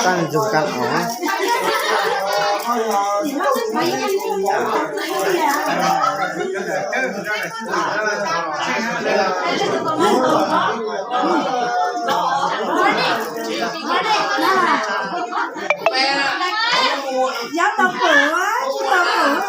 Tag nrho ka o. Yog tau pum, tsis tau pum.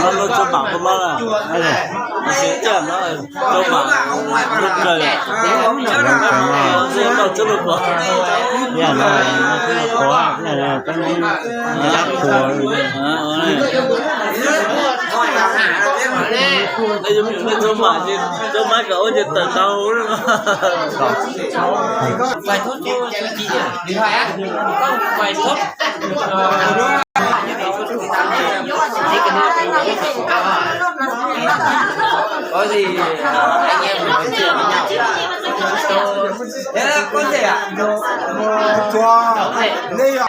Los rau mam tuaj los, rau mam lub kawg, los rau lub kawg, yam no, rab qhuas. Nej rau mam ces rau mam kom ua ces tawm tau. Có gì anh em mình nói chuyện với nhau. Thế con rể ạ? Chùa. Đây ạ.